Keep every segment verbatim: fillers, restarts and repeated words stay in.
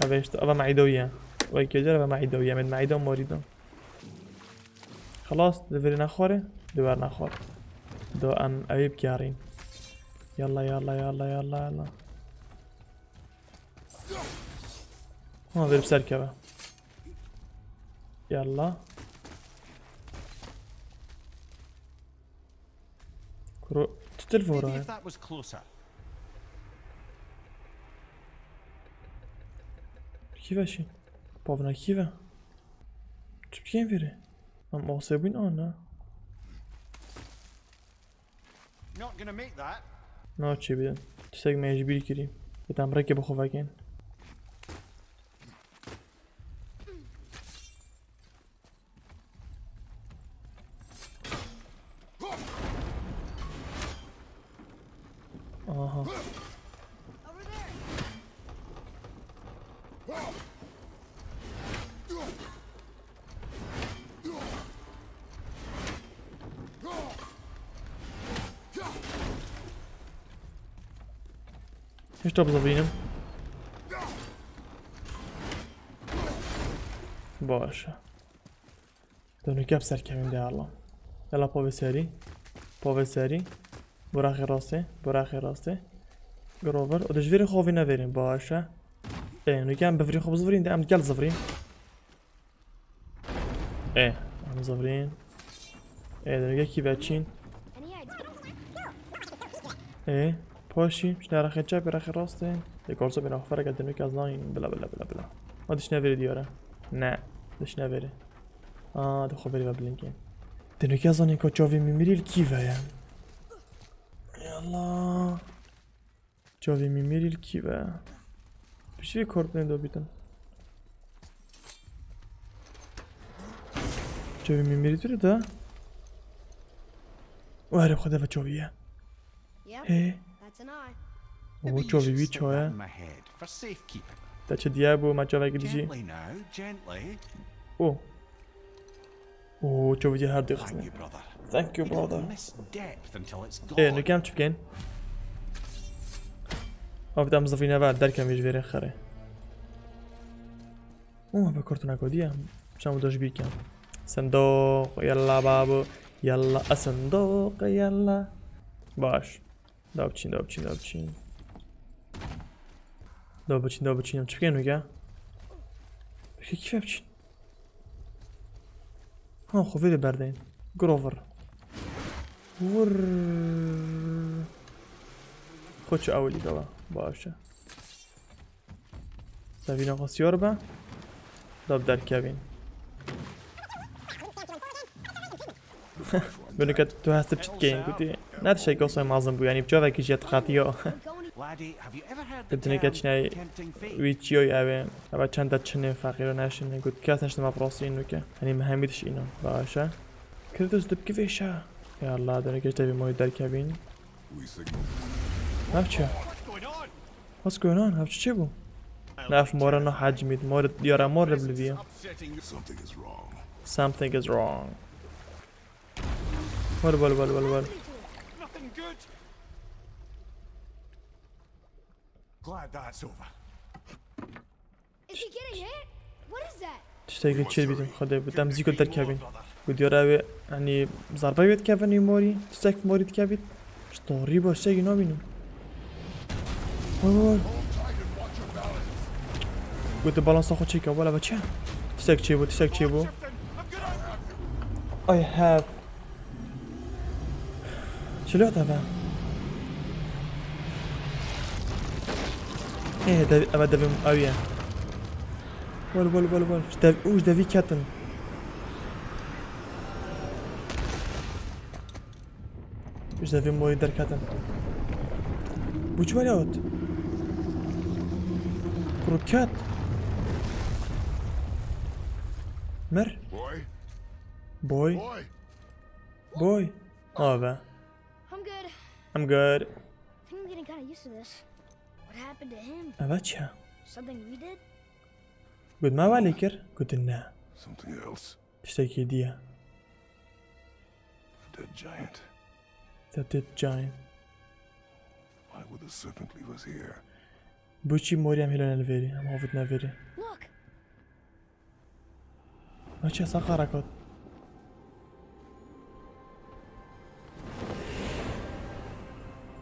Eve işte, eve maîdewiye. Wekî car eve maîdewiye. Em ê maîde û morî de. Xelas, di virê nexwarê, di wer nexwar. Do em ewê bikarîn. Yalla, yalla, yalla, yalla, yalla. Ha, verip ser keve. Yalla. Kuro, tu telefon Maybe ra. If that was closer. Kî ve şî? Pavna kî ve? Çi bikên vêrê? Em asê bûyn an ne? Not gonna make that. Naçê bidin. Tiştek me ji bîr kirî. Bidem rêkê bi xwe vekên. Aha. Hêşta bizivînim. Baş e. Dönük yap serkevin de Allah. Yala pavê serî. Pavê serî. Buraxê rastê. Buraxê rastê. Grover. O dijvêrê xovî neverîn. Baş e. Ê, nûke em bivirîn xwe bizivirîn de em gel zivirîn. Ê, em zivirîn. Ê, dönük yekî veçîn. Ê, paşî, şine rexê çepê, rexê rastê. Lê korso bê nexwe fereke dönük ez nayînim. Bila, bila, bila, bila. Ma dişine verê diyare. Ne, dişine verê. Aa, di xwe verê ve bilinkê. Dönük ez zanîn ka çavê mîmirî li kî ve ye. Ey Allah. Çavê mîmirî li kî ve? Piştî vê korpinê de bîtin. Çavê mîmirî tu de? Were xwe de ve çavî ye. Yep, Hê, that's an eye. O çavê wî çaye. Te çi diye bû me çavekî dijî? Gently now, gently. O. Oo, çavê her dixistine. Thank you, brother. Thank you, brother. Ê, nûke em çi bikin? Ev dem zifîne ver, derkevin ji vêrê xerê. Oo, be kortuna kodiye. Şam da ji bîr kem. Sindoq, yalla babu. Yalla, a sindoq, yalla. Baş. Da biçîn, da biçîn, da biçîn. Da biçîn, da biçîn. Em çi bikin nûke? Peki kîfe biçîn? Ha, xwe vê de berdeyên. Grover. Vur. Xwe çi ewilî gava. Baş e. Sevîna xwe siyar be. Da bi derkevîn. Binûke tu hesib çi dikeyên gotî. Ne tiştekî wisa mezin bû, yanî bi çavekî jî diqetiya. Di dinê keçinay wî çiyoy ew ê. Eva çend de çinê feqîro neşinê got kes neştime bi rastî înûke. Henî me hemî diş înan. Baş e. Kratos dibkî vêşa. Ya Allah, dönük işte bir moyu derkevîn. Navçe. What's going on? Ev çi çêbû? Ne, ev mora nahecmît. Mor, diyara mor li biliviye. Something is wrong. Something is wrong. Wal, wal, wal, wal, wal. Nothing good. Glad that's over. Is he getting hit? What is that? Tiştekî çêbîtin, Xwedê bi dem zî ku derkevîn. Ku diyar ew ê, yanî, zerbe wê dikevin wî morî, tiştek morî dikevît. Ji torî ba tiştekî nabînim. Vay, vay, vay. Gote balansa xwe çêke, wala ve çi? Tiştek çêbû, tiştek çêbû. I have Çilo tebe. Ê, dev, eve devê ew ye. Wal, wal, wal, wal. Ji dev, û ji devî ketin. Ji devê morî derketin. Bu çi were ot? Roket. Mir. Boy. Boy. Boy. Boy. Ave. I'm good. I'm good. I think I'm getting kinda used to this. What happened to him? Eve çi? Something we did? Got me welê kir? Gotin ne. Something else. Tiştekî diye. The dead giant. The dead giant. Why would the serpent leave us here? Boçî morî em hêlane li vêrî, em avitine vêrî. Look! Naçe saqa rakat.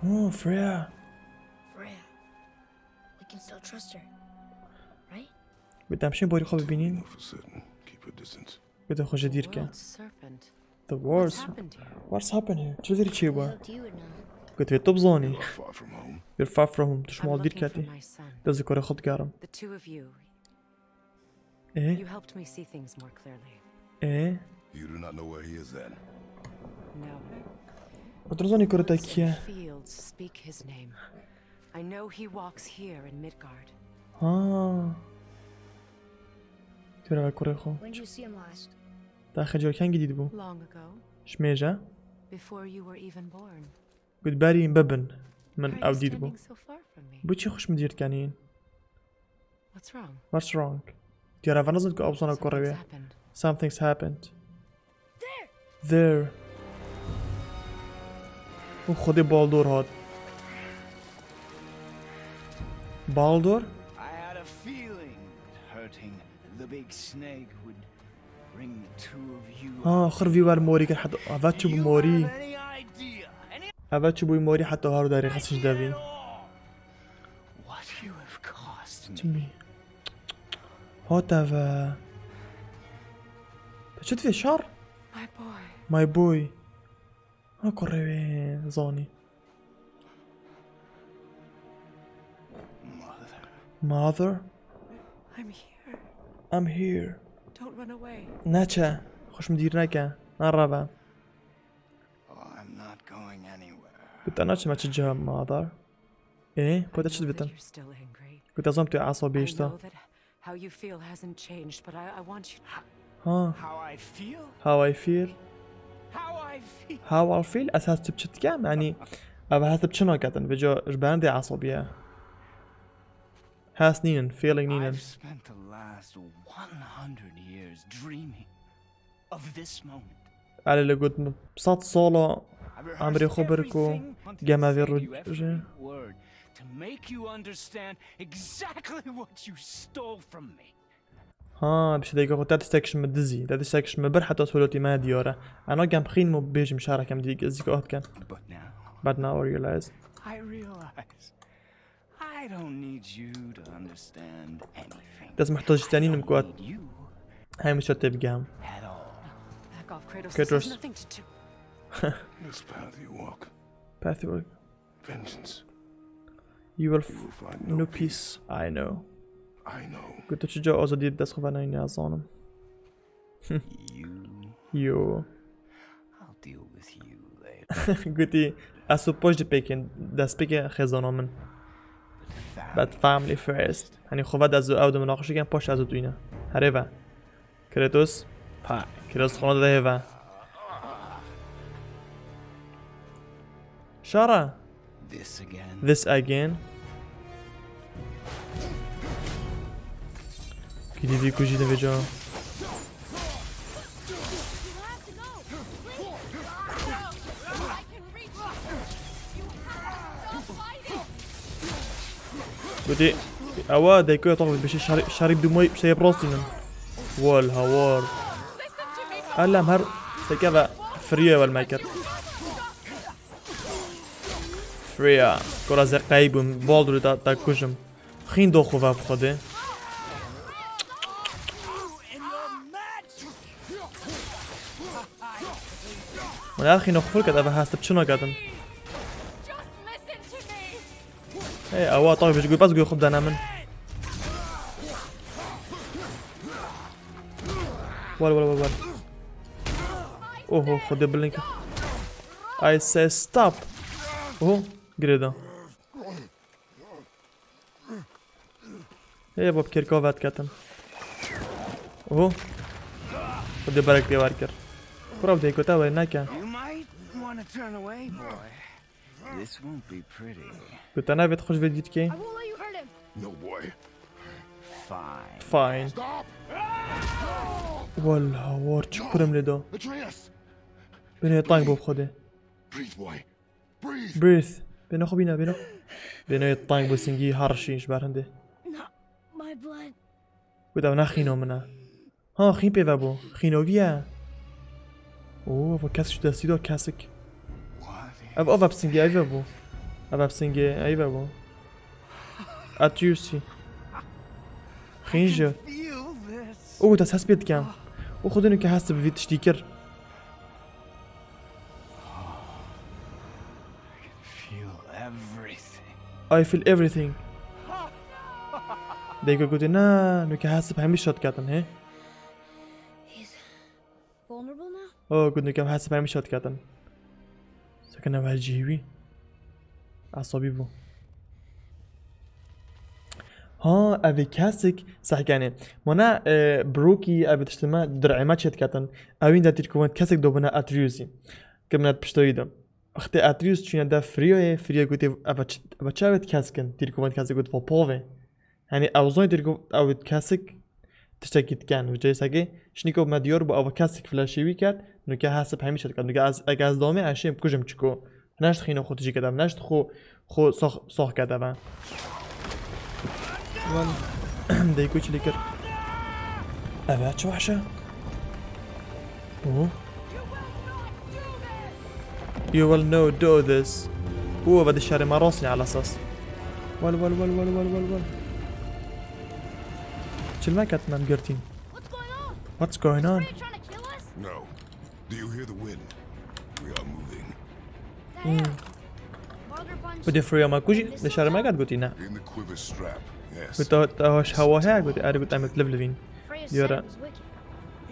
Oh, Freya. Freya. We can still trust her. Right? Bi demşên borî xwe bibînîn. Know for certain. Keep a distance. Gote xwe ji dîr ke. World serpent. The What's wars. Happened here? What's happened here? Çi vêrî çê We bû? Hoped you would know. Gote wê tu bizanî. You're far from home. You're far from home. Tu ji I'm mal dîr looking for ketî. my son. Dezî korê xwe digerim. The two of you, Ê? You helped me see things more clearly. Ê? You do not know where he is then? No. Gote tu zanî kore te Woods kî ye? And fields speak his name. I know he walks here in Midgard. Ha. Tu re ve kurê xwe. When did you see him last? Te xecî kengî dîtibû? Long ago, Ji mêje. Before you were even born. Got berî min bibin. Min Why are ew you dîtibû. Standing so far from me? Boçî xwe ji min dîr kenî? What's wrong? What's wrong? Diyara ve nizin ku ew zana kurê Something's wê. Happened. Something's happened. There. Û xwedê Baldur hat. Baldur? I had a feeling that hurting the big snake would bring the two of you. Ha, xir vî wer morî kir heta eve çi bû You morî. have any idea? Any Eve çi bû morî heta har darê xistin ji devî. at all? What you have cost me. Çimî. Hat eve. Te çi divê şar? My boy. My boy. Ha kurê wê zanî. Mother. Mother, I'm here. I'm here. Don't run away. Neçe. Xwe ji min dîr neke. Nereve. Oh, I'm not going anywhere. Gote naçime çi ciha, mother. Ê, ku te çi I know that dibitin? You're still angry. Gote zam tu esabî I işte. Know that how you feel hasn't changed, but I, I want you. Ha. How I feel? How I feel? How I feel? How I feel? Ez hest bi çi dikem? Yani, ev hest bi çi naketin? Vêca ji ber de esabî ye. Hest nînin, feeling nînin. I've spent the last one hundred years dreaming of this moment. Elê li got min sed sala I've emrê rehearsed xwe bir ku everything, wanted geme to vê say to you rojê. Every word to make you understand exactly what you stole from me. Ha, bi şideyke xwe te tiştek ji min dizî. Te tiştek ji min bir heta solotî me diyar e. Ena gem xîn min bêjim şerekem dî zîk hat ken. But now, But now I realize. I realize I don't need you to understand anything. Dest muhtac ji te nînim ku I need you hemî şer tê bigem. at all. Back off, Kratos. Kratos. This has nothing to do. Heh. This path you walk. Pathwork. Vengeance. You will You f- will find no peace. I know. I know. Gote çi ca azadî bi dest xwe venayî, ne zanim. You, Yo. I'll deal with you later. Gotî, ez û paş dipêkin, destpêkê xêzana min. Fam- But family first. Hani xwe ve ez û ew diminaqişikin, paş ez û tu yine. Herê ve. Kratos. Pa. Kratos xona de hêve. Şara. This again. This again. Kî dî vî kujî de vêca. You have to go! Quick! Go! I can reach you! You have to stop fighting! Gotî, ewa deykoya tax bişe şerî, şerî dumay şey prostînin. Wal hawar. Listen to me! Elem her seke ve friye wel mekir. Freya, kora ze qey bûm, Baldur'u da, da kujim. Xîn do xwe ve bi xwe de. Wala xîn xwe ket, eve hest bi çi naketin. Just listen to me! Hey, ewa tax bêjî, bes guh xwe dene min. Wal, wal, wal, wal. Oho, xwedê bilink. I say stop. Oho, girêda. Hey, bab, kêrka vet ketin. Oho. Xwedê berek tê wer kir. Kura, dê kota we neke. You might want to turn away, boy. This won't be pretty. Gote navê xwe ji vê dîrkê. I won't let you hurt him! No, boy. Fine. Fine. Stop! Wal hawar, çi kurim lê da. Atreus! Binê tang bo xwedê. Breathe, boy. Breathe! Breathe. Bêno xwe bîne, bêno. Bêno yê teng bû singî her şîn ji ber hindê. Not my blood. Wê dev ne xîno min e. Ha, xîn pê ve bû. Xîno vî ye. Oo, va kes ji destî da kesik. Ev, ev, ev singê, ev ve bû. Ev, ev singê, ev ve bû. Atreusî. Xîn ji. Feel this. Oo, te ses pê dikem. O xwedê nuke hest bi vî tiştî kir. Feel everything. I feel everything. Dêko gotê, na, nuke hest bi hemî şot ketin, he? He's vulnerable now? O, got nuke hest bi hemî şot ketin. Sakın ev her cihî wî. Asabî bû. Ha, ev ê kesik sehkenê. Mana, e, Brokî, ev tiştê me, dirê me çêt ketin. Ewîn de tîrkovand kesik dobine Atreusî. Kirmine piştoyî de. Wextê Atreus çûne de Freya, Freya gotê, ev ç-, ev çavêt keskin. Tîrkovand kesik got, va pavê. Yanî ew zay tîrkov-, ew kesik tiştekî diken. Vê ceysekê, şinî ku me diyar bû, ew kesik fleşê wî kerd. Nuke hesip hemî şet kerd. Nuke ez, eke ez dame, ez şêm bikujim çiko. Neşt xîno xwe tijî kede, neşt xwe, xwe sox, sox kede be. Wan deyku çilî kir. Eve çi wahşe? Û? You will no do this. Û eve dişarê me rastîne ala sas. Wal, wal, wal. Çil me ket me girtîn. What's going on? What's going on? Are you trying to kill us? No. Do you hear the wind? We are moving. Damn. Baldur Bun Bi dê Freya me kujî, dişarê me ket gotî ne. In the quiver strap, yes. Bi te, te hoş hewa heye gotî, erê got em ê liv livîn. Freya's Diyara. sound was wicked.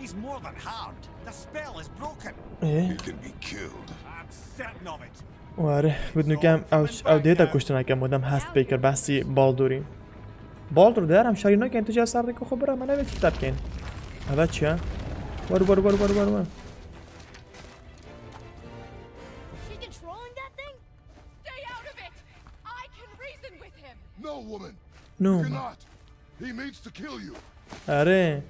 He's more than harmed. The spell is broken. Ê, He can be killed. I'm certain of it. ware, got nuke em ew, ew dê te kuştin eke modem hest pê kir, behsî Baldurî. Baldur de em şerî nakin, tu cih serdeke xwe bira, me nevê tîkte bikeyn. Eve çi ye? Wer, wer, wer, wer, wer, wer. She's controlling that thing? Stay out of it! I can reason with him! No, woman. No. You cannot. He means to kill you. Erê.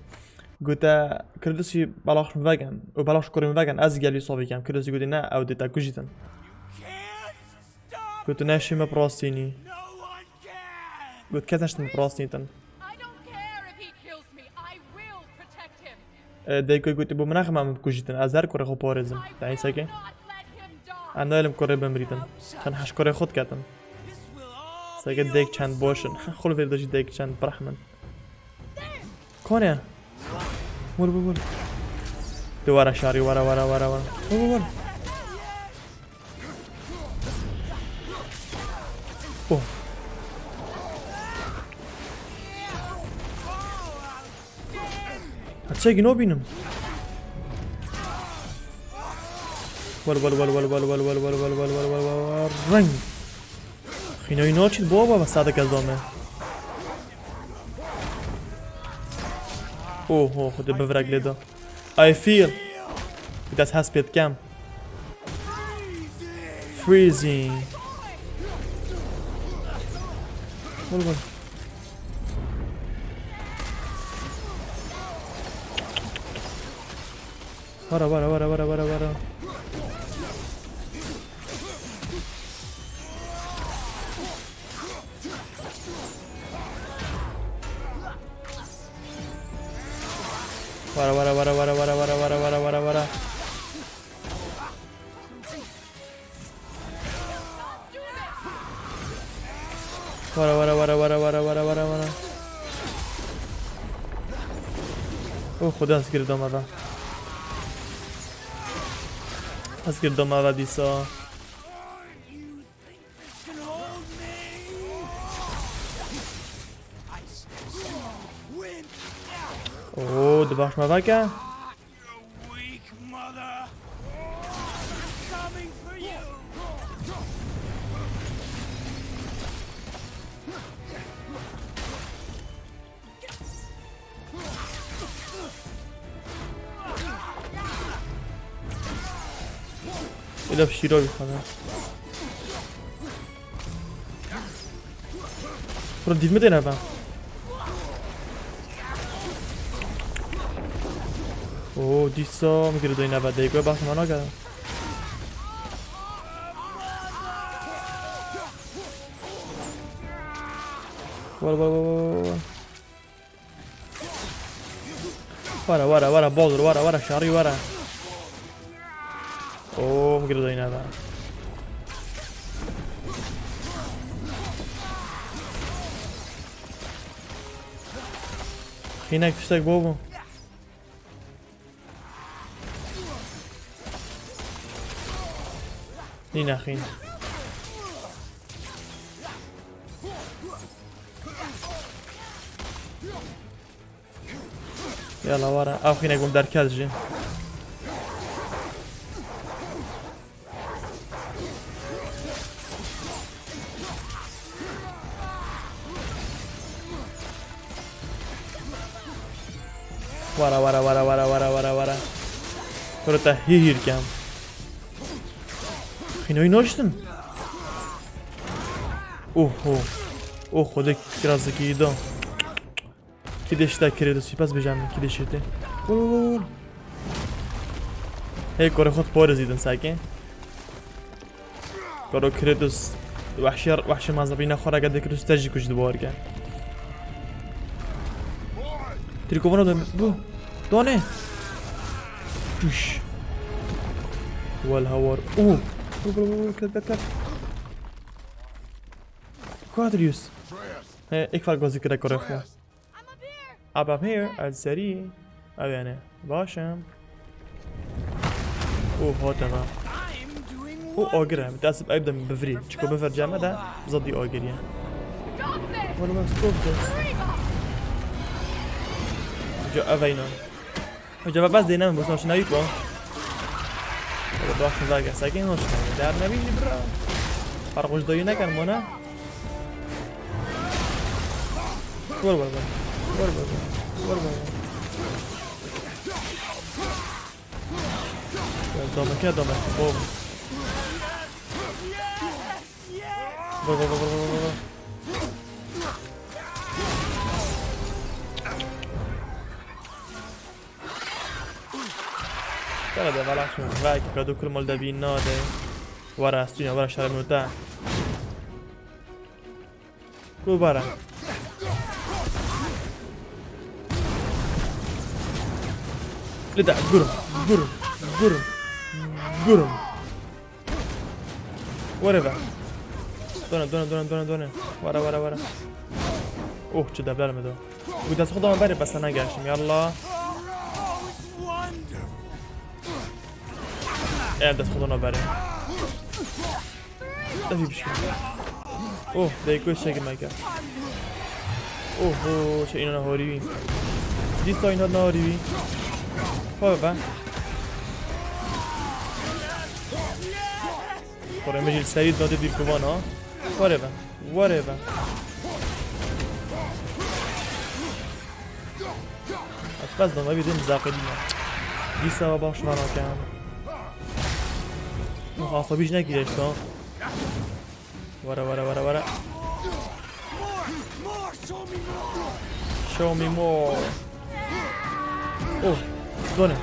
Gote, Kridusî belax min vegen. Û belax kurê min vegen. Ez gelî sovî kem. Kridusî gotî ne, ew dê te kujîtin. Can't stop. Got tu neşî me bi rastînî. No one can. Got kes neştin bi rastîtin. I don't care if he kills me, I will protect him! E, Deyko gotî bû min nexme min bikujîtin. Ez her kurê xwe parêzim. I Te will îseke. Not let him die! Em nalim kurê bimrîtin. Çend heş kurê xwe diketin. This will all Seke be dek over çend soon. boşin. Xul vê de jî dek çend brehmin. Kone. Vur, vur, vur. De wara şarî, wara, wara, wara, wara. Vur, vur, vur. Oh. Heçekî nobînim. Wal, wal, wal. Reng. Xînayî naçît baba, me sadik ez dame. Oho, xwedê bivirek lê da. I feel. Bi dest hest pê dikem. Freezing. Wal, wal. Wara, wara, wara. Wara, wara, wara. Wara, wara, wara. Oh, Xwedê ez girdo me ve. Ez girdo me ve dîsa. Oo, di baş me veke. Weak mother. I'm coming for you. Êla şîra wî xwe. Bro, dîv min têne ben. Oo, dîsa min girdoyî nebe. Deygo baş me nake. Were, were, were, were, were. Were, were, were, Baldur, were, were, şerî, were. Oo, min girêdayî neda. Xînek tiştek bo bû. Nîne xîn. Yala were. Ew xînek bûm derket jî. Were, were, were, were, were, were, were. Kuro te hî hîr kem. Xînoyî noştin. Oho. Oh, xwedê kirazekî da. Kî deşta Kratos, pes bêje min, kî deşê te. Wol, wol, wol, wol. Hey, korê xwe diporizî din sake. Koro Kratos, wehşê, wehşê mezin bîna xwe reke de Kratos te jî kuşt dibo herke. Trîkovana dön, bu. Done. Çüş. Wel hawar. Oh. Wol, wol, wol, wol, ket, ket, ket. Quadrius. He, ek far gozî kire kore xwe. Up, up here, ez serî. Ew yani. Baş im. Û hate me. Û agir e. Bi tesib eyb de min bivirî. Çiko biver cem me de zedî agir ye. Wala ben stop this. Ca ev eyna. Hoca bas dêne min, bosna şina yiko. Hadi bak, güzel gel. Sakin ol şuna. Değer ne bildi bro? Para kuş doyu ne kan bana? Vur, vur, vur. Vur, vur, vur. Vur, vur, vur. Ya, dame, ya, dame. Boom. Vur, vur, vur, vur, vur, vur. Kara de bala şunu, vay ki kadu kul mol da bin nade. Wara stünya, wara şarmı ta. Kubara. Lida, gurum, gurum, gurum, gurum. Whatever. Done, done, done, done, done. Wara, wara, wara. Oh, çi debler mi do? Bu dest xwe dama berê, bes te negeştim, yalla. Ev dest xwe dama berê. Dest bir şey. Oh, Deyko çekil meke. Oh, oh, şey inana horivi. Dista inana horivi. However. Xwe me jî li serî dade dîrkuvan ha. Were be. Were be. Ez bes dama bî dê mizaqedî me. Dîsa we baş vana kem. Muhasebî ji nekî reşta. Were, were, were, were. Show me more. Oh, done.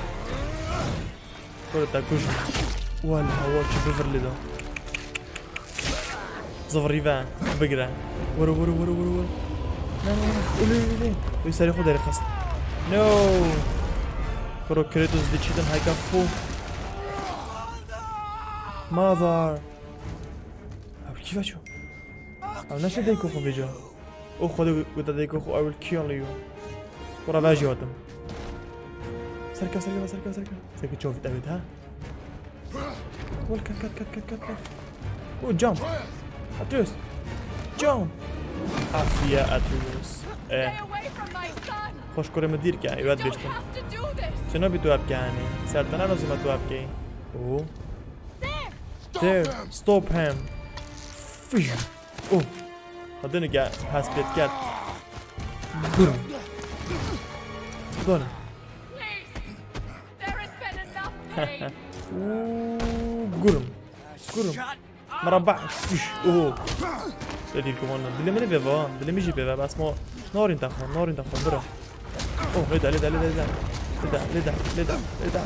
Kore te kujim. Wala, wa çi bivir lê da. Zivirî ve, bigire. Were, were, were, were, were. Ne, ne, ne. Ulê, ulê, ulê. Wî serê xwe derê xist. No. Kuro Kratos dê çîtin heyka fû. Mother. Ew kî veço? Ew neşe Deyko xwe vêca. O xwe de gote Deyko xwe, I will kill you. Kura vejî hatim. Serke, serke, serke, serke. Serke çavit evet ha. Wol ket, ket, ket, ket, ket, ket. O jump. Atreus. Jump. Afiye Atreus. Eh. Stay away from my son. Xweş kurê min dîr ke, evet You don't bêştim. Have to do this. Çi nabî tu ev kenî? Ser te ne lazim e tu ev key. Oo. There. There. Stop him. Fiu. Oh. Xwedê nige hes pê diket. Gurum. Done. Please. There has been enough pain. Uuu, gurum. Gurum. Merhaba. Üş. Oho. Te dîr kuman. Dilê min ê pê ve. Dilê min jî pê ve. Bes ma. Narîn te xwe. Narîn te xwe. Bira. Oh, lê de, lê de, lê de, lê de. Lê de, lê de, lê de, lê de.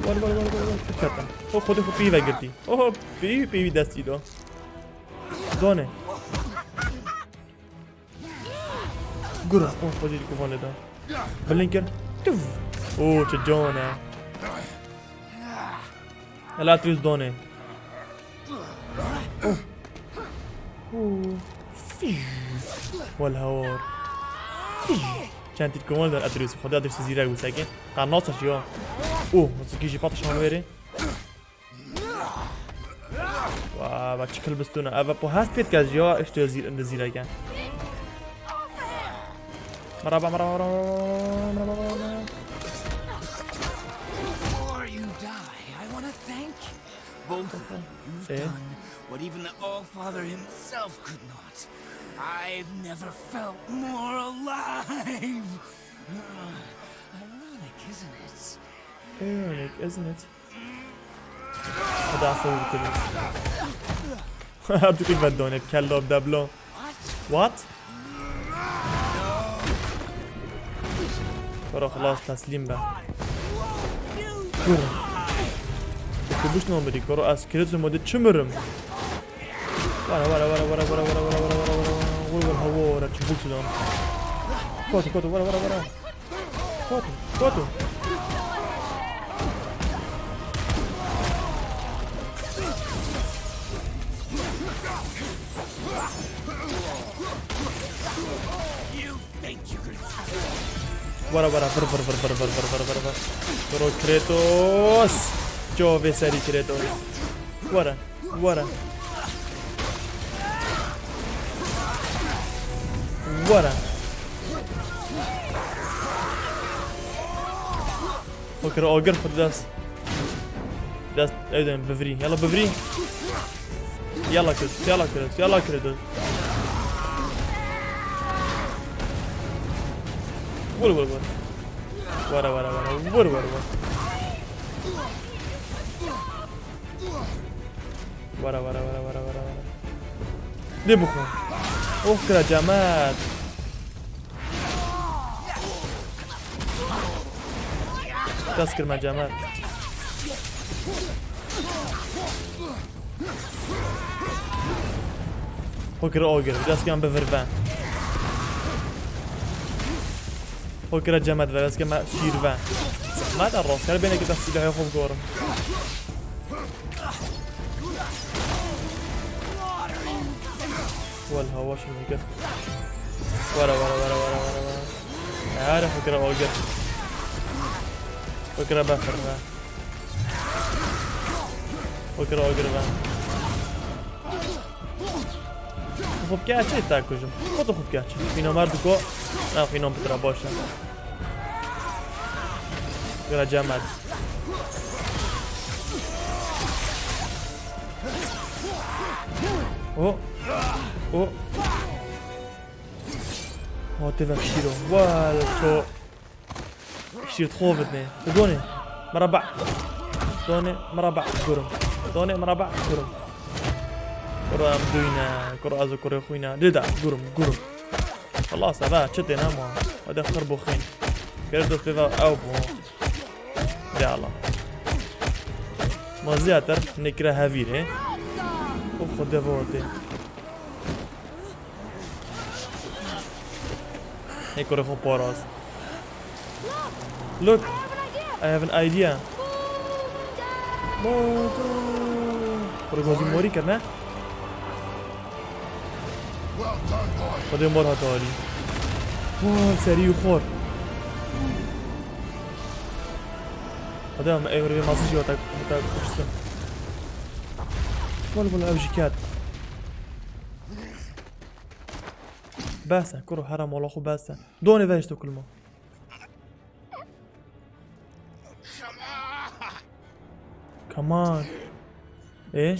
Wal, wal, wal, wal, wal. Dikkat et. Oh, xwedê xwe pî ve girtî. Oh, pî, pî destî do. Done. Gura. Oh, xwedî li kovan lê da. Bilind kir. Tuf. Oh, çi can e. Ela Atreus donê. Oh. Oh. Fiş. Wal hawar. Fiş. Çend tîr kovan da Atreus. Xwedî Atreus zîrek bû sekin. Qar nasir ya. Oh, nasıl ki jî pat şan verê. Wa, va çi kilbistûna. Ev po hest pêt ke ya, işte zîr, indi zîreke. Merhaba, merhaba, merhaba, merhaba, merhaba. Before you die, I want to thank both of you. You've Eh? done what even the All-Father himself could not. I've never felt more alive. Ironic, isn't it? Ironic, isn't it? Hadi asıl bitiririz. Artık ben dönüp kello deblo. What? Koro xlas teslim be. Kur. Kubuş nomeri koro, ez Kratos'un modu çimirim. Vara, vara, vara. Vur, vur, hava, vara, çubuk sudan. Kotu, kotu, vara, vara, vara. Kotu, kotu. Wara, wara, vur, vur, vur. Kuro Kratos. Çavê serî Kratos. Wara, wara. Wara. Xwe kir agir xwe dest. Dest ew de bivirî. Yala bivirî. Yala kir, yala kir, yala kir. Vur, vur, vur. Wara, wara, wara. Vur, vur, vur. Wara, wara, wara, wara, wara, wara. Lê bixwe. Oh, kira cemat. Dest kir me cemat. Xwe kir agir. Dest kiyan bi vir ve. Xwe kire cemat ve. Dest kiyan me şîr ve. Zehmet e rast. Her bênekê te silahê xwe bigorim. Wal hava şunu gir. Wara, wara, wara. Her fikre o gir. Fikre befirme. Fikre o gir ben. Xub ke çi ta kujum. Xub xub ke çi. Xîna merdiko. Na xîna pitra başe. Fikre cemat. O. O. Hatê ve şîro. Wal to. Şîr xo bitne. Donê. Merhaba. Donê merhaba. Gurum. Donê merhaba. Gurum. Kuro em duyne. Kuro ez û kurê xwîne. Dida. Gurum. Gurum. Xelas eve. Çi têne ma. Hadi xir bo xîn. Gere dost pêva ew bû. Ya Allah. Ma zêdetir nekire hevîrê. O xwe devortê. Ê kurê xwe parast. Look, I have an idea. Moto. Kurê gozî morî kir ne? Xwedê mor hate alî. Vay, serî xor. Hadi ama ev rê masî jî hata, hata kuştin. Wal wal ev jî ket. Bes e, kuro hera mala xwe bes e. Donê ve işte kulma. Come on. E?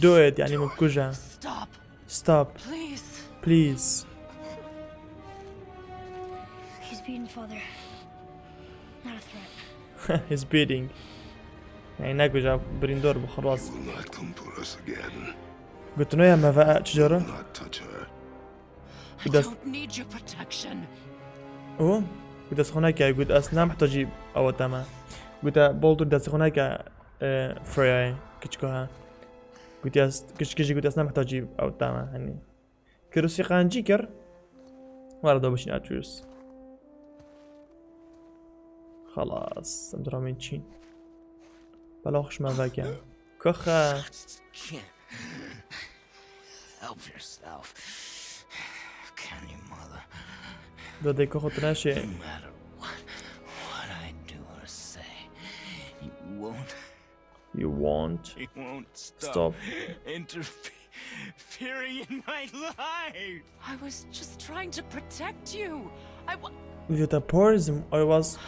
Do it, yani min kuja. Stop. Stop. Please. Please. He's beaten, Father. Not a threat. He's beating. Yani ne kuja birîndor bu xelas. You will not come for us again. Gotinoya me ve çijara? Do not touch her. I Got- don't need your protection. û got ez xwe neke, got ez ne mihtacî ew te me. Got e, Baldur destê xwe neke, e, Freya, kiçika he. Got ez, kiçikê jî got ez ne mihtacî ew te me, hani. Kirusî qencî kir. Were da bişîn Atreus. Xelas, em diramên çîn. Bela xweş me veke. Kuxe. Help yourself. Can you, mother? Dadê kuxo tu neşê. No matter what, what I do or say, you won't You won't You won't stop stop. Interfering in my life. I was just trying to protect you. I wa- With the poison, I was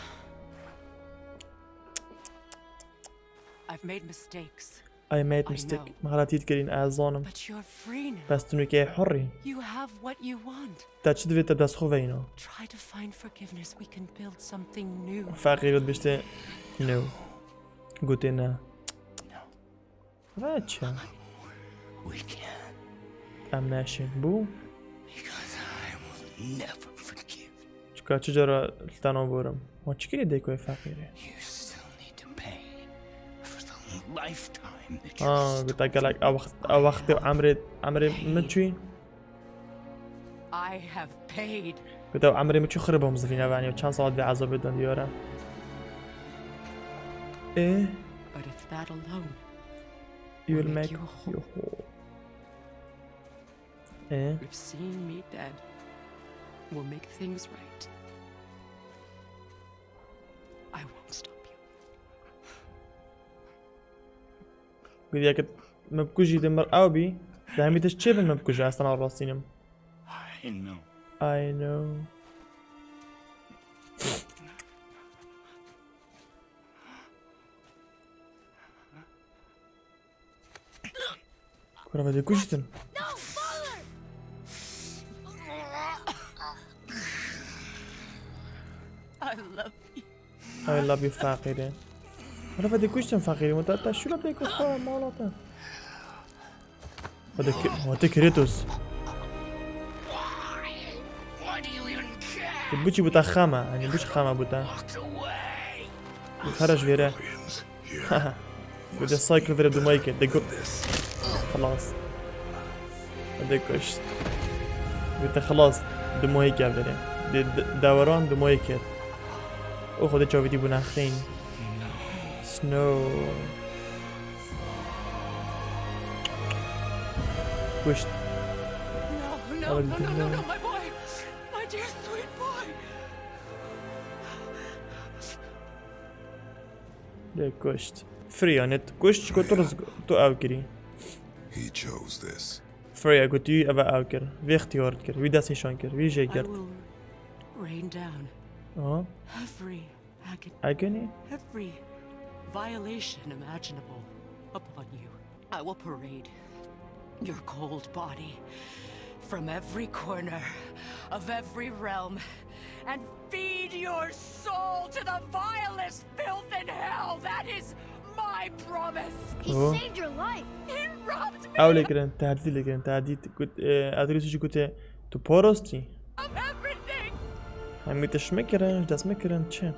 I've made mistakes. I made I mistake. Know. Me xeletî dikirîn, ez zanim. But you're free now. Bes tu nûke hurrî. You have what you want. Te çi divê te dest xwe veyna? Try to find forgiveness. We can build something new. Feqîr got biştê new. Gotê ne. Reçe. We can't. Em neşin. Bû. Because I will never forgive you. Çika çi cara li te naborim. Ma çi kirê dê ku feqîrê? You still need to pay for the lifetime that you Ah, stole gote gelek a wext, a wextê û emrê, emrê min çûyî. I have paid. Gote ew emrê min çû xirib hom zivîne venî. Çend saet vê ezabê dan diyare. Eh? But if that alone You will will make make you whole. you whole. Eh? If seeing me dead will make things right, I won't stop you. Gidiyeket me bikujî de mir ew bî. De hemî tişt çê bin me bikujî, ez tena rastînim. I know. I know. Kura me dê kuştin. No, father! I love you. I love you, feqîrê. Kura me dê kuştin feqîrê. Mutata şula bê kuşta malata. Hadi ki-, hadi Kratos. Why? Why do you even care? Biçî buta xama, yani biçî xama buta. Walked away. Xaraş vêre. Gote cycle vere dumay ke. De go-, xelas. De kuşt. Gote xelas. Dumay ke vere. De, de, deveran dumay ke. O xwe de çavîtî bû nexrîn. Snow. Kuşt. No, no, Ama no, no, no, no, no, my boy. My dear sweet boy. De kuşt. Freya net kuşt, çiko tu riz-, tu ew kirî. He chose this. Freya got wî eve ew kir. Vê ixtiyar kir. Wî dest nîşan kir. Wî jê I girt. Will rain down Aha. Every agony, Agony? Every violation imaginable upon you. I will parade your cold body from every corner of every realm and feed your soul to the vilest filth in hell. That is my promise. He Oh. saved your life. He robbed me Ew lê kirin, tehdît lê kirin, tehdît. Got, e, Atreus jî gote, "Tu parastî?" of everything. Hemî tişt me kirin, ji dest me kirin, çi?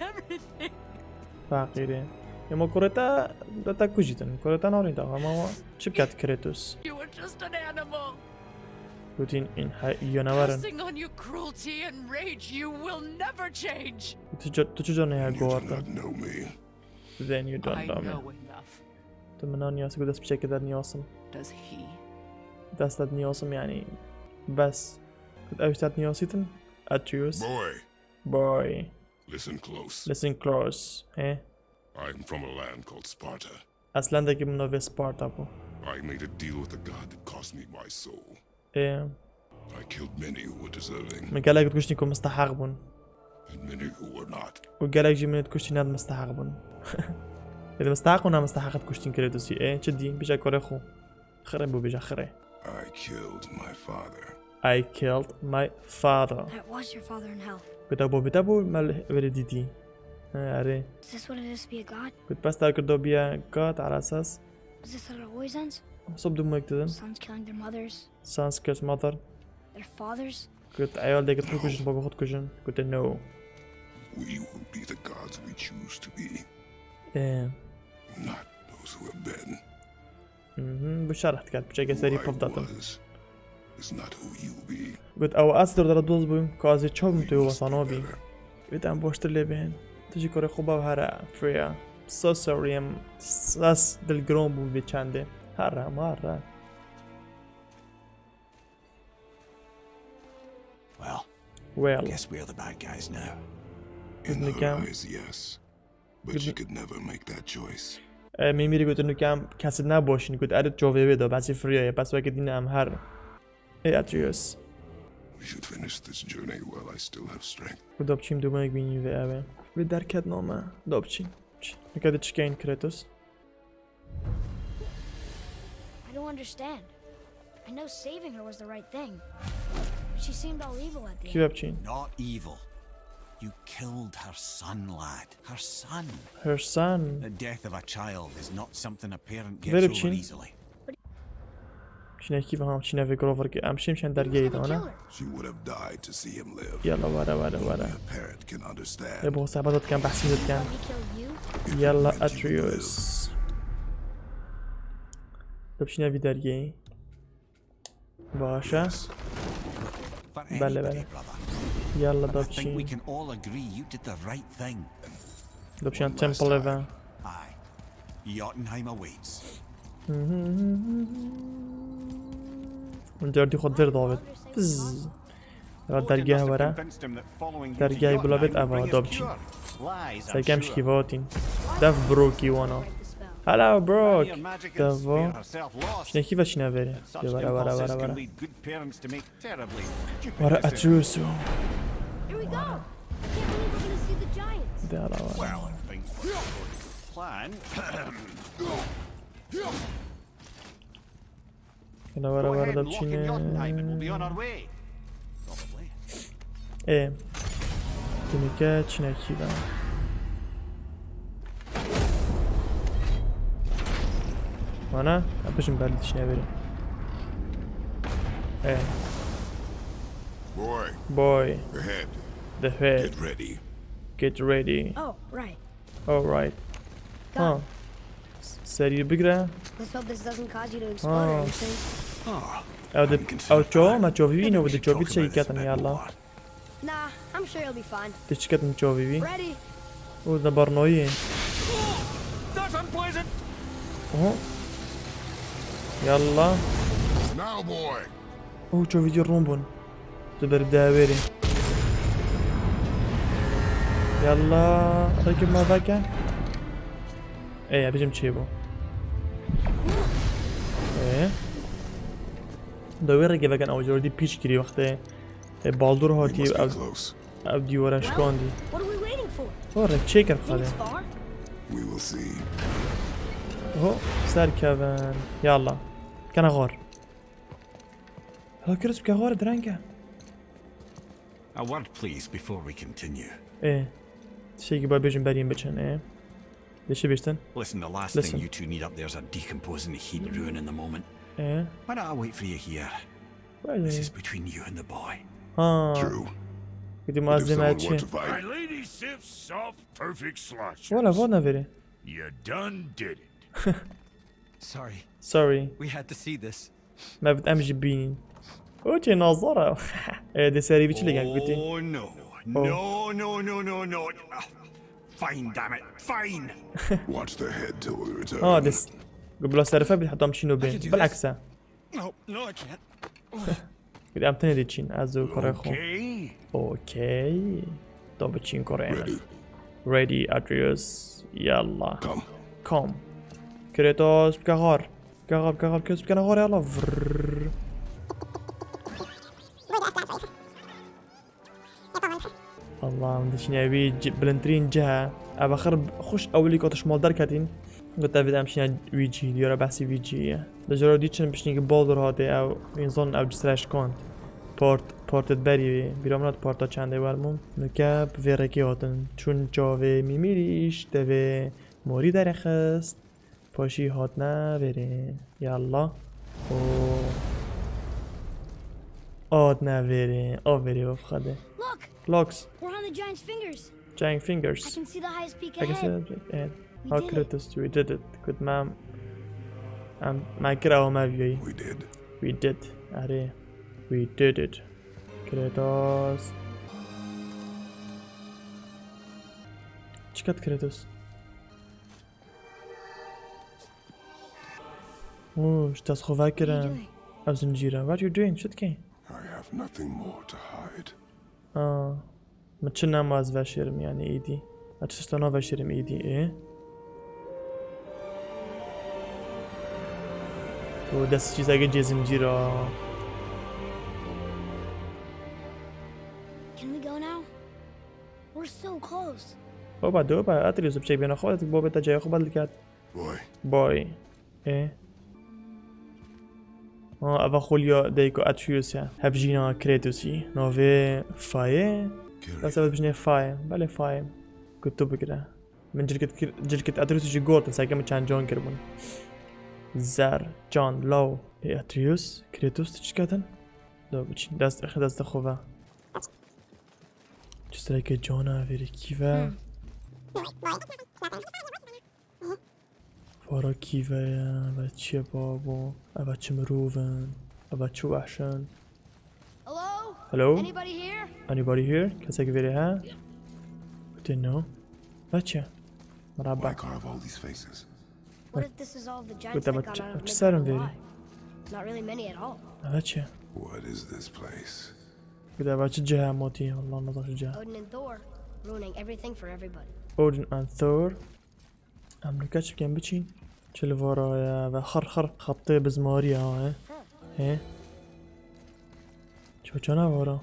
Everything. Feqîrê. Ema kurê te, de te kujîtin. Kurê te narîn te, ama çi biket Kratos? You were just an animal. Gotin, in he, canavar in. Passing on your cruelty and rage, you will never change. Tu çi, tu çi canê heye You do guhartin? not know me. Then you don't I know me. know enough. Tu min niyasî ku dest piçekê de niyasim. Does he? Dest de niyasim, yani, bes. Ku ew jî te niyasîtin, Atreus. Boy. Boy. Listen close. Listen close. He? I am from a land called Sparta. Ez lendekî min navê Sparta bû. I made a deal with a god that cost me my soul. Ê. I killed many who were deserving. Min gelek dikuştî ku misteheq bûn. And many who were not. Û gelek jî min dikuştî ne misteheq bûn. Ê, misteheq û ne misteheq dikuştîn Kratosî. Ê, çi dî? Bêje kurê xwe. Xirê bû bêje xirê. I killed my father. I killed my father. That was your father in hell. Gote babê te bû me li wê dîtî. He, erê. Is this what it is to be a god? Got bes te kirdo biye god, ala esas. Is this how it always ends? Sob dumwek didin. Sons killing their mothers. Sons kills mother. Their fathers. Got eyal dê got xwe kujin, baba xwe kujin. Gote no. We will be the gods we choose to be. Ee. Not those who have been. Mhm, bu şerh diket, piçeke serî Why pov datin. Was It's not who you be. Got ew ez derdara dost bûm, ka ez ê çav bim tu wesa nabî. Wê em baştir lê bihên. Tu jî karê xwe bav here, Freya. So sorry, em ses dilgiran bûm vê çendê. Here, here. Well, Well, guess we're the bad guys now. In Good her game. eyes, yes. But she could never make that choice. e, Mimîrî got nuke em kesî ne başîn, got eret çavê wê da, besî Freya ye, bes weke dîne em her. Ê Atreus. We should finish this journey while I still have strength. Got da biçîm dûmanek bînî vê ev e. Wê derket name. Da biçîn. Nuke de çikeyn Kratos. I don't understand. I know saving her was the right thing. But she seemed all evil at the Kî end. Biçîn. Not evil. You killed her son, lad. Her son. Her son. The death of a child is not something a parent Very gets over chin. Easily. Çinekî ve ham çine ve Grover ki em şim şen dergeyê de ana. She would have died to see him live. Yalla were were were. A parent can understand. E bu sebet diken behsî diken. Let me kill you. Yalla Atreus. Da biçîne vî dergeyê. Başa. For Bele, anybody, bele. brother. Yalla da I think we biçîn. Can all agree you did the right thing. Da biçîne temple ve. Aye. Jotunheim awaits. Derdî xwe vir davêt. Pizz. Ra dergeh were. Dergehê bila bêt eva da biçîn. Serkem şkîvatîn. Def brokî wana. Hello Brock. Def va. Çinekî ve çine verê. De were were were were. Were Atreus. Here we go. I can't believe we're gonna see the giants. De ala were. Well, I think plan. Yine were were da biçîne. Jotunheim and we'll be on our way. Probably. E. Dinike çinekî ve. Mana, em pişin ber dişine verin. E. Boy, Boy, ahead. the head, Get ready. Get ready. Oh, right. Alright. Ha. Serî bigre. Let's hope this doesn't cause you to explode or Oh. anything. Ah, Ew de, ew çawa me çavî vî ne, de çavî şey ketin yalla. Nah, I'm sure you'll be fine. Te çi ketin çavî vî? Ready? O da barnoyî. That's unpleasant. Oho. Yalla. Now, boy. O çavî di ron bûn. Tu ber dewêrî. Yalla. Rakip ma veke. Ê, ya bijim çê bû. Ê. Da wê rêkê veken ew cor dî pîç kirî wextê. E, Baldur We hatî must be ev, close. ev dîwara şikandî. What are we waiting for? O rê çê kir Think xalê. it's far? We will see. Oho, ser kevin. Yalla. Kena xor. Ha, Chris, bike xor direnge. A word, please, before we continue. Ê. Şey gibi bêjin beriyên biçin, ê. Dişi biştin. Listen, the last Listen. Thing you two need up there's a decomposing heat ruining the moment. Ê. Why don't I wait for you here? Böyle. This is between you and the boy. Ha. True. Gidî But if someone malzeme were çi. to fight, Lady Sif soft, perfect slush. Wala vana veri. You done did it. Sorry, Sorry. We had to see this. Me bit em jî bînin. O çê nazara. E, de serî biçi legen gutî. Oh no. No, no, no, no, no. Ah, fine, damn it. Fine. Watch the head till we return. Ha, des. Bila serife bit heta em çîno I can bên. do Bilakse. No, no, I can't. Gidî em tenê dê çîn. Ez û kurê xwe. Okay. Okey. To biçîn kurê. Ready. Ready, Atreus. Yalla. Come. Kom. Kratos, bike xar. Bike xar, bike xar, Kratos, bike xar, yalla. Vrrr. Allah'ım, dişine wî ci-, bilindtirîn cih e. Ev axir xweş ewilî ka tu ji mal derketîn. Got ev em şine wî cihî, diyara behsî wî cihî ye. Di jara dî çin piştî ki Baldur hatê ew, însan ev cisre şikand. Part, partê berî wî. Bîra min hat parta çendê werbûn. Nuke bi vê rêkê hatin. Çûn çavê Mimîrîş devê morî derêxist. Paşî hatine vêrê. Yalla. O. Hatine vêrê. A vêrê wef xade. Look, Locks. we're on the giant's fingers. Giant fingers. I can see the highest peak I can see ahead. that. Yeah. We How did it. Kratos, we did it. Good man. Em, me kira o me viyayî. We did. We did. Erê. We did it. Kratos. Çiqet Kratos? Oo, ji dest xwe vekirin. Ev zincîre. What you doing? Çi dikey? I have nothing more to hide. Aa, min çi nema ez veşêrim, yani, êdî. Ez çi tişta naveşêrim êdî, ê? Tu dest çîzeke cê zincîra. Can we go now? We're so close. Hopa, de hopa, Atreus, biçek bêne xwe, bo bête cayê xwe bel diket. Boy. Boy. Ê. Ha, eva xulya dayika Atreus e. Hevjîna Kratosî. Navê Faye. Bes ev bijnê Faye. Belê Faye. Ku tu bigire. Min cilkit kir-, cilkit Atreus jî got, seke min çend can kiribûn. Zer, can, law. Ê Atreus, Kratos tu çi ketin? Do biçî. Dest, dest xwe ve. Çi sereke cana verê kî ve? Hmm. Vara kî ve ye? Ve çi ye babo? Eva çi mirov in? Eva çi wehş in? Hello? Hello? Anybody here? Anybody here? Kesek verê he? Gote no. Ve çi? Merhaba. Why carve all these faces? What if this is all the giants that got out of Midgard alive? Not really many at all. Eva çi? What is this place? Gote eva çi cih e motî? Allah, nazan çi cih e. Odin and Thor ruining everything for everybody. Odin and Thor. Em li keç bikin biçîn. Çi li vara ye? Ve xir xir xebtê bizmarî ya, he? He? Çoçana vara.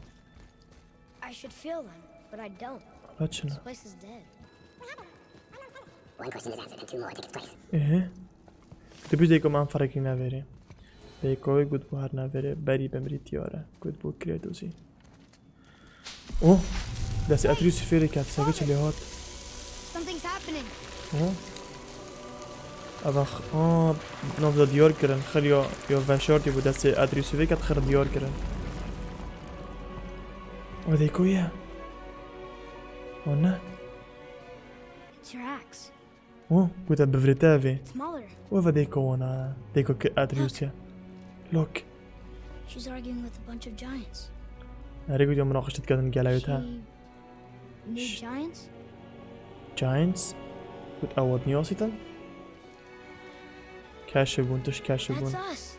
I should feel them, but I don't. Ve çi ne? This place is dead. One question is answered and two more take its place. Ehe. Tu bîst dayika min ferekî neverê. Dayika wê got bû her neverê. Berî bimrî diyar e. Got bû Kratosî. Oh! Destê Atreusî fêrê ket. Seke çi lê hat? Something's happening. Oh! Eva x-, aa, nav da diyar kirin. Xir ya, ya veşartî bû destê Atreusî vê ket xir diyar kirin. O dê ku ye? O ne? It's your axe. Oh, gote bivirête evê. It's Muller. O eva dêko wana, dêko ki Atreus ye. Look. She's arguing with a bunch of giants. Erê gotiya munaqeşe diketin gelewê te. She knew giants? Giants? Got ew wat niyasîtin? Keşif bûn, tişt keşif bûn. That's us.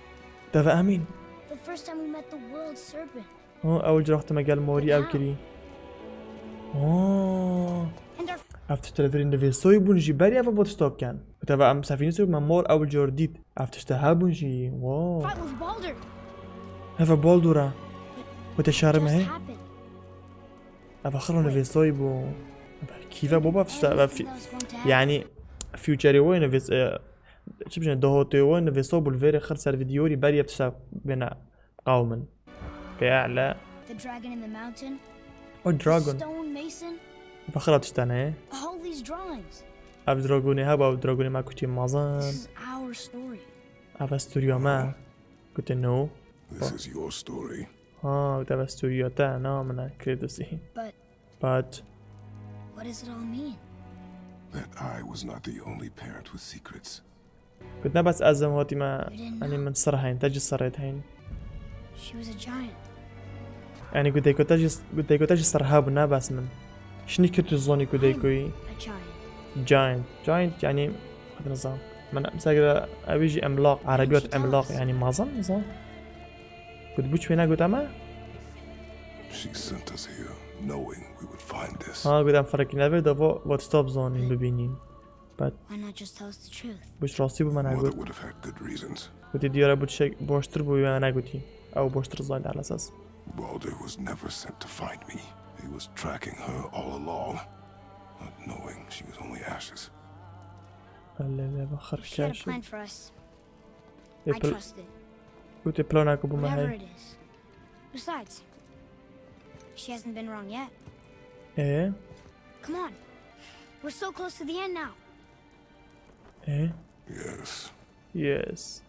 Deve emîn. The first time we met the world serpent. Ha, ewil ciraxtime gel morî ew kirî. Ha. And our Ev tişt li virî nivîsoyî bûn jî berî ev bo tişta bikin. Gote ve em sefînî ser me mor ewil car dît. Ev tişt hebûn jî. Wow. Fight with Baldur. Heve Baldur e. Gote şerime he. Just happened. Ev xiro nivîsoyî bû. Kîve baba tişta ve fi-, yani future wê nivîs, e, çi bijîne, dahotê wê nivîso bû li vêrê xir ser vîdyorî berî ev tişta bêne. Qewmin. Pêle. The dragon in the mountain. O dragon. The stone mason. Faxira tiştene. All these drawings. Ev dragonê heba, ev dragonê me kutî mazin. This is our story. Ev storiya me. Kutê no. This is your story. Ha, ev storiya te, na min e, Kratosî. But But what does it all mean? That I was not the only parent with secrets. Got ne bes ez em hatîme, you didn't know, hani min sir heyn, te jî sirê te heyn. She was a giant. Yani got dêko te jî, got dêko te jî sir hebû, ne bes min. Şinî kir tu zanî got dêko yî. I'm a giant. Giant. Giant yani, hadi nizam. Min mesela ew jî emlak, erebiyat emlak yani mazin nizam. Got bû çi wê ne got eme? She sent us here, knowing we would find this. Ha, got em ferekî nevê de va, va tişta bizanîn, bibînîn. But why not just tell us the truth? Bû çi rastî bû me negot. Mother would have had good reasons. Gotî diyar e bû tişek baştir bû wê me negotî. Ew baştir zan de esas. Baldur was never sent to find me. He was tracking her all along, not knowing she was only ashes. Lê, lê, va xir keşif. If she had a plan for us, I trust it. Gotê planeke bû me hey. Whatever it is. Besides, she hasn't been wrong yet. Ee? Come on. We're so close to the end now. Ee? Yes. Yes.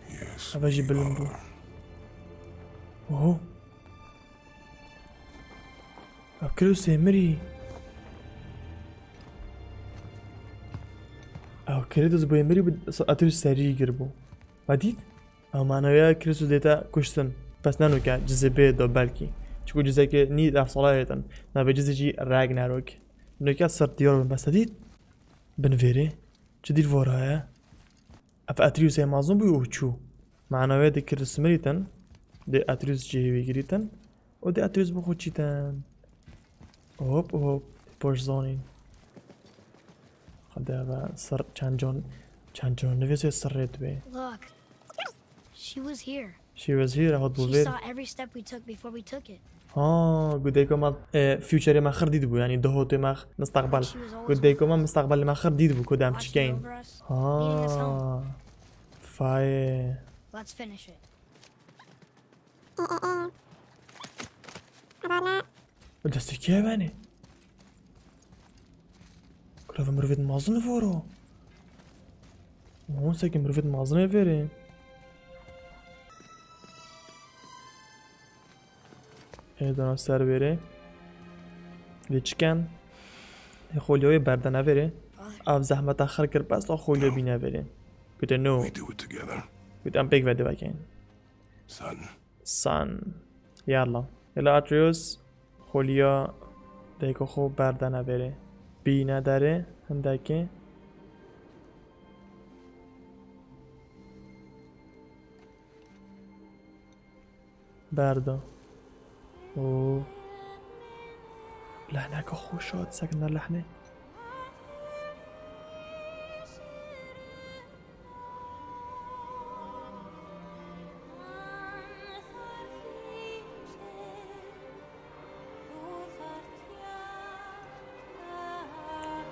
Yes. Eva jî bilind bû. Oho. Ev Kratos ê mirî. Ev Kratos bû ê mirî, bi Atreus serî kir bû. We dît? Ew maneweya Kristo dê te kuştin. Bes ne nuke, cizê bê do belkî. Çiku cizekê nî deh sala hêtin. Navê cizê jî Ragnarok. Nuke ser diyar bin bes te dît? Bin vêrê. Çi dîl vora ye? Ev Atreus ê mazin bû û çû. Manewe dê kir simirîtin. Dê Atreus cihê wî girîtin. Û dê Atreus bi xwe çîtin. Hop hop. Poş zanîn. Xwedê eve sir çend can, çend can nivêsê sirrê dibê. Look. She was here. She was here, hat bû She vêr. Saw every step we took before we took it. Ha, gudeyko me, e, future me xir dît bû, yani dohotê me, mistaqbel. She was always Gudeyko me mistaqbel me xir dît bû, ku dem watching çikeyn. Over us, leading us home. Ha. Faye. Let's finish it. Destê kê venê? Kula ve mirovêt mazin voro. Hon seke mirovêt mazin vêrê. Ê dana ser vêrê. Lê çiken? Ê xolya wê berde nevêrê. Ev zehmeta xir kir, bes o xolya bîne vêrê. Gute no. We do it together. Gute em pêk ve divekin. Son. San. Yalla. Yalla Atreus. Xoliya dayka xwe berdene vêrê. Bîne derê hindekê. Berda. Oo. Lehneke xweş hat, sekine lehnê.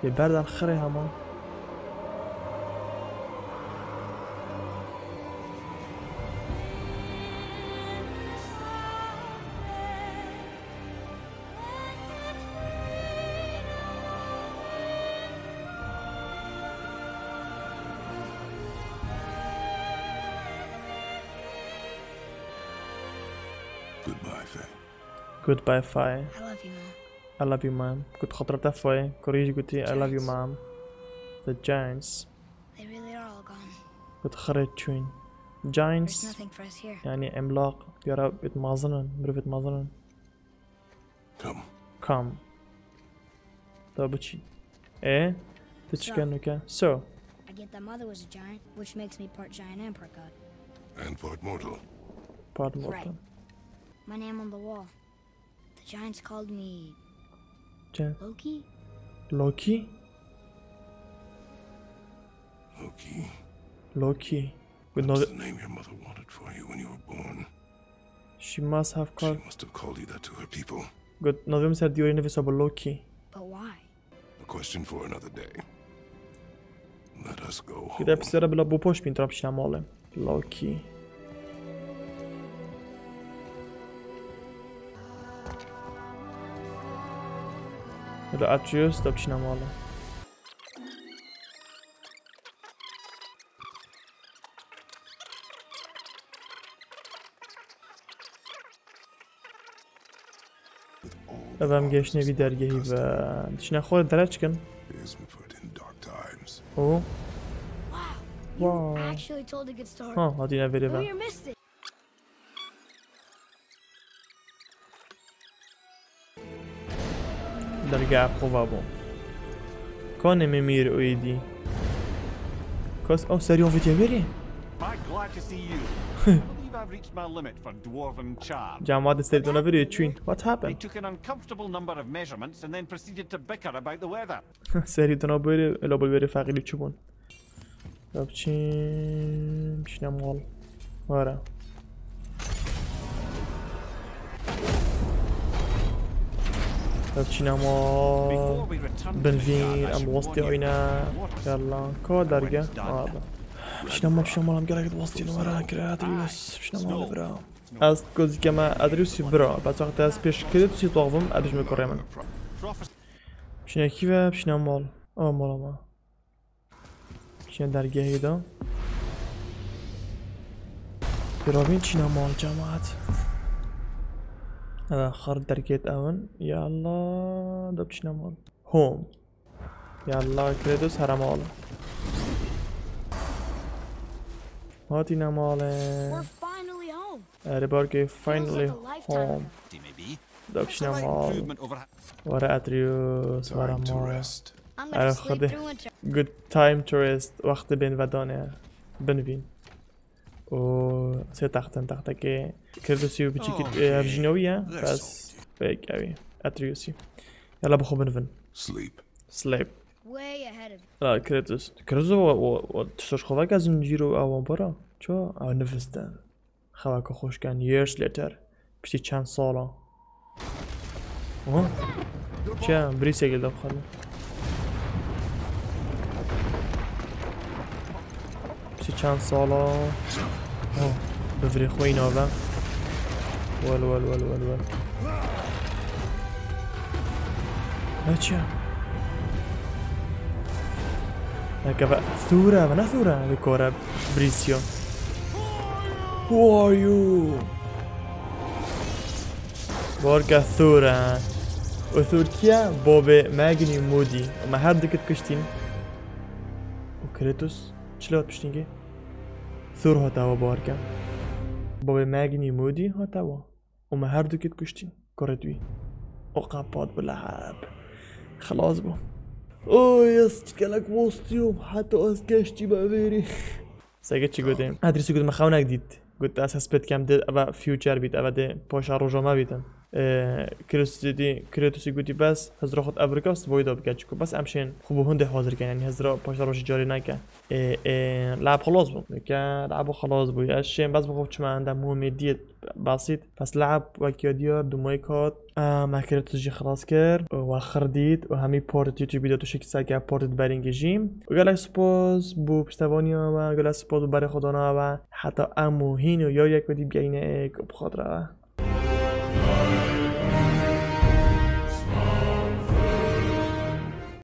Lê berdan xirê hema. Goodbye, Faye. Goodbye, Faye. I love you, Mom. I love you, Mom. Got xatir te Faye. Kurî jî gotî, "I love you, Mom." The Giants. They really are all gone. Got xirê çûn. Giants. There's nothing for us here. Yani emlak, yara bit mazinin, mirovit mazinin. Come. Come. Da biçî. E? Tu çi So. Ken nuke? So. I get that mother was a giant, which makes me part giant and part god. And part mortal. Part mortal. Right. My name on the wall. The giants called me Giant. Loki? Loki? Loki. Loki. With That's no the name your mother wanted for you when you were born. She must have She called must have called you that to her people. Got navê min ser diyarê nivîsa bi Loki. But why? A question for another day. Let us go home. Gide pisere bila bopoş bin trap şina male. Loki. Bila Atreus trap şina male. Ev em gêştine vî dergehî ve dişine xwe dere çikin. Oh. Wow. Wow. Actually told a good story. Ha, hatîne vêrê ve. Who you missed it? Dergeha xwe va bû. Kanê Mimir û êdî. Kas ew seriya vitiye verî? Am glad to see you. I believe I've reached my limit for dwarven charm. Cemaat istedim ona veriyor çün. What happened? They took an uncomfortable number of measurements and then proceeded to bicker about the weather. Serî tuna bêrê, ela bêrê feqîrî çi bûn? Ya biçîm, biçîne mal. Were. Ya biçîne mal. Bin vîn, em wastî oyna. Yalla, ka derge? Abi. Biçîne mal, biçîne mal, em gelek wastî numara kire, Atreus. Biçîne mal bira. Ez kozîke me Atreus bira. Bes wextê ez pêş Kratosî taxvim, ez bijme kurê min. Biçîne kî ve, biçîne mal. Ama mal ama. Çine dergehê de. Pirabîn çine mal cemaat. Eve xar dergehê de evin. Ya Allah, da çine mal. Home. Ya Allah, Kratos herem al. Hatîne malê. We're finally home. Erê barkê finally Feels like a lifetime home. Ago. Maybe. Da A biçîne slight mal. Improvement over. Were Atreus, were Time to mal. I'm gonna Erê sleep xwedê. Through winter. Good time to rest. Wextê bên vedane. Binivîn. Û sê textin textekê. Kredosî û biçîkî Okay. Ev jî newî ye. They're Bes. salty. Pêk ew î. Atreusî. Yala bixwe binivin. Sleep. Sleep. Way ahead of you. La Kratos. Kratos o, o, o tişta xwe veke zincîr û ewan bara. Ço ew niviste. Xeweke xweşken. Years later. Piştî çend sala. Oha. Çi? Brîsek li xwe. Piştî çend sala. Oh. Bi virê xwe îna ve. Wel, wel, wel, wel, wel. Ne çi? Neke ve Thor e, ne Thor e, bi kore brîsiyo. Who are you? Borka Thor e. O Thor kî ye? Bobê Magni Moody. Û me her dikit kuştîn. Û Kratos çi li hat piştîngê? Thor hate wa borka. Bobê Magni Moody hate wa. Û me her dikit kuştîn. Kurê wî. O qepat bi leheb. Xilas bû. Oy, ez gelek wostiyom. Heta ez geştî me vêrî. Sege çi gotê? Adresi gotim xewnek dît. Got ez hespê dikem dê eve future bît, eve dê paşa roja me bîtin. Ee, Kratos dî, Kratosî gotî bes, hizra xwe evrika siboyî da bike çiko. Bes em şên xwe bo hundê hazir ken, yani hizra paşa rojî carê neke. Ê, ê, lab xelas bû. Ke lab xelas bû. Ez şên bes bixwe çima enda muhimê diyet basît. Bes lab wek ya diyar du mayk hat. Aa, me Kratos jî xelas kir. Û we xir dît. Û hemî part YouTube de tu şekî seke part berîngê jî. Û gelek spas bû piştevaniya we. Gelek spas bû berê xwe dana we. Heta em û hîn û ya yek wedî bigeyne êk û bi xatir we.